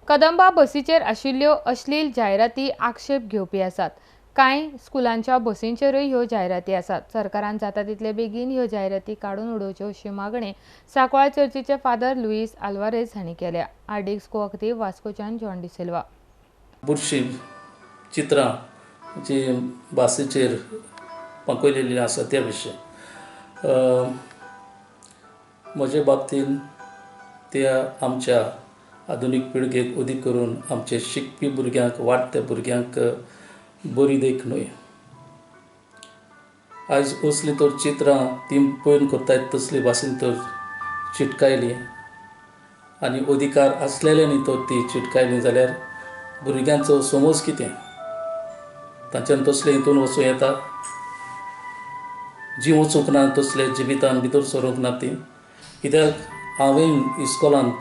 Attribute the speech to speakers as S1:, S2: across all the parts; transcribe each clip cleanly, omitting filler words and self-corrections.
S1: कदंबा बसीचेर आशिल्ल्यो अश्लील जायराती आक्षेप घेवपी आसात. कांय स्कुलांच्या बसींचेरूय ह्यो जायराती आसात. सरकारान जाता तितले बेगीन ह्यो जायराती काडून उडोवच्यो अशी मागणी सांकवाळ चर्चीचे फादर लुईस आल्वारेज हांणी केल्या. आरडीएक्स गोवा खातीर वास्कोच्यान जॉन डिसिल्वा.
S2: बुरशीं चित्रां जी बासीचेर पाकयलेलीं आसा त्या विशीं म्हजे बाबतीन त्या आमच्या आधुनीक पिळगेक, अदीक करून आमचे शिकपी भुरग्यांक, वाडट्या भुरग्यांक बरी देख न्हय. आयज असलीं तर चित्रां ती पळोवन करतात, तसली भाशेन तर चिटकायली आनी अधिकार आसलेल्यांनी तर ती चिटकायली जाल्यार भुरग्यांचो समज कितें? तांच्यान तसले हितून वचूं येता? जीं वचूंक ना, तसले जिवितान भितर सरूंक ना ती. कित्याक हांवें इस्कोलांत,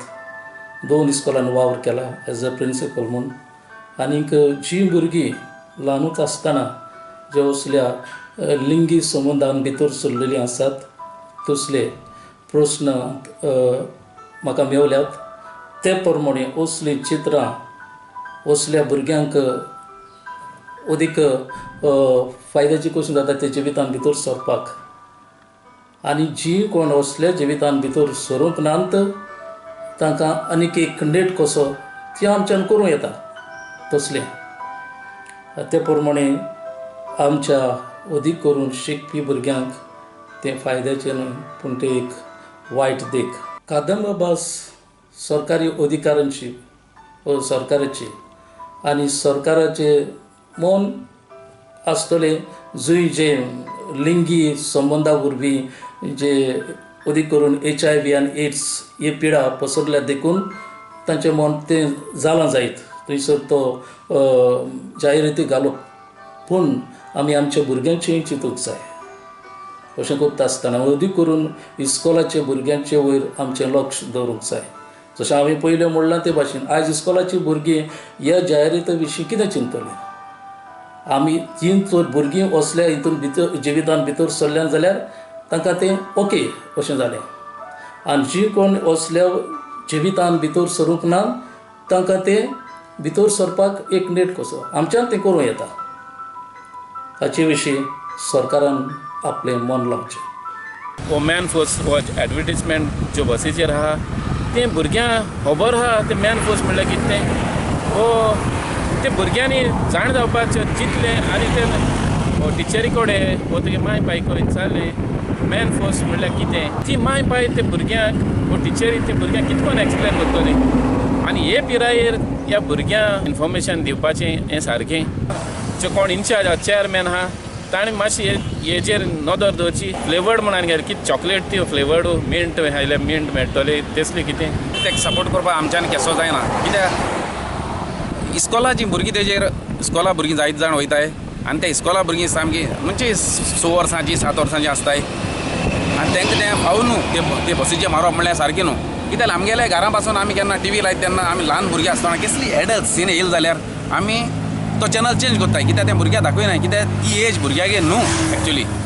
S2: दोन इस्कोलान वावर केला एज अ प्रिंसिपल म्हूण. आनीक जीं भुरगीं ल्हानूच आसतना जे असल्या लिंगी संबंदान भितर सरलेलीं आसात, तसले प्रस्न म्हाका मेवल्यात. ते प्रमाणे असलीं चित्रां असल्या भुरग्यांक अदीक फायद्याची कशी जाता ते जिवितान भितर सरपाक. आनी जीं कोण असल्या जिवितान भितर सरूंक नात, तांकां आनीक एक नेट कसो ती आमच्यान करूं येता तसलें. ते प्रमाणे आमच्या अदीक करून शिकपी भुरग्यांक तें फायद्याचें न्हय, पूण तें एक वायट देख. कादंबा भास सरकारी अधिकारांची, सरकाराची आनी सरकाराचे मन आसतलें जंय जे लिंगी संबंदा वरवीं जे अदीक करून HIV आनी एड्स ही पिडा पसरल्या देखून तांचें मन तें जालां जायत, थंयसर तो जायराती घालप. पूण आमी आमच्या भुरग्यांचें चिंतूंक जाय. अशें करता आसतना अदीक करून इस्कोलाच्या भुरग्यांचे वयर आमचें लक्ष दवरूंक जाय. जशें हांवें पयलें म्हणलां ते भाशेन, आयज इस्कोलाचीं भुरगीं ह्या जायराती विशीं कितें चिंततलीं? आमी तीं जर भुरगीं असल्या हितून भितर, जिवितान भितर सरल्यान जाल्यार तांकां तें ओके अशें जालें, आनी जीं कोण असल्या जिवितान भितर सरूंक ना, तांकां तें भितर सरपाक एक नेट कसो आमच्यान तें करूं येता. हाचे विशीं सरकारान आपलें मन लावचें.
S3: हो मॅन फोर्स हो एडवर्टीजमेंट ज्यो बसीचेर आहा, तें भुरग्यांक खबर आहा तें मॅन फोर्स म्हणल्यार कितें तें. हो ते भुरग्यांनी जाण जावपाचें चिंतलें आनी ते टिचरी कडेन वो तुगे माय पाय कडेन विचारलें, मॅन फोर्स म्हणल्यार कितें? ती माय पाय ते भुरग्यांक वो टिचरी ते भुरग्यांक कितें करून एक्सप्लेन करतली? आनी हे पिरायेर ह्या भुरग्यांक इन्फॉर्मेशन दिवपाचें हें सारकें? जे कोण इनचार्ज आहा, चेअरमॅन आहा, ताणें मातशी हेजेर नदर दवरची. फ्लेवर्ड म्हणून आनी कितें चॉकलेट ती फ्लेवर्ड मिंट आयल्यार मिंट मेळटली तसली कितें.
S4: तेका सपोर्ट करपाक आमच्यान केसो जायना, कित्याक इस्कोलाचीं भुरगीं तेजेर, इस्कोला भुरगीं जायत जाण वयताय आनी त्या इस्कोला भुरगीं सामकी म्हणजे 6 वर्सांची, 7 वर्सांची आसताय आनी तांकां तें फाव न्हू. ते ते बसीचेर मारप म्हणल्यार सारकें न्हू, कित्याक आमगेल्या घरा पासून आमी केन्ना टिवी लायत तेन्ना आमी ल्हान भुरगीं आसतना कसली एडल्ट सीन येयली जाल्यार आमी तो चॅनल चेंज करताय, कित्याक त्या भुरग्याक दाखयनाय, कित्याक ती एज भुरग्यागे न्हू एक्चुली.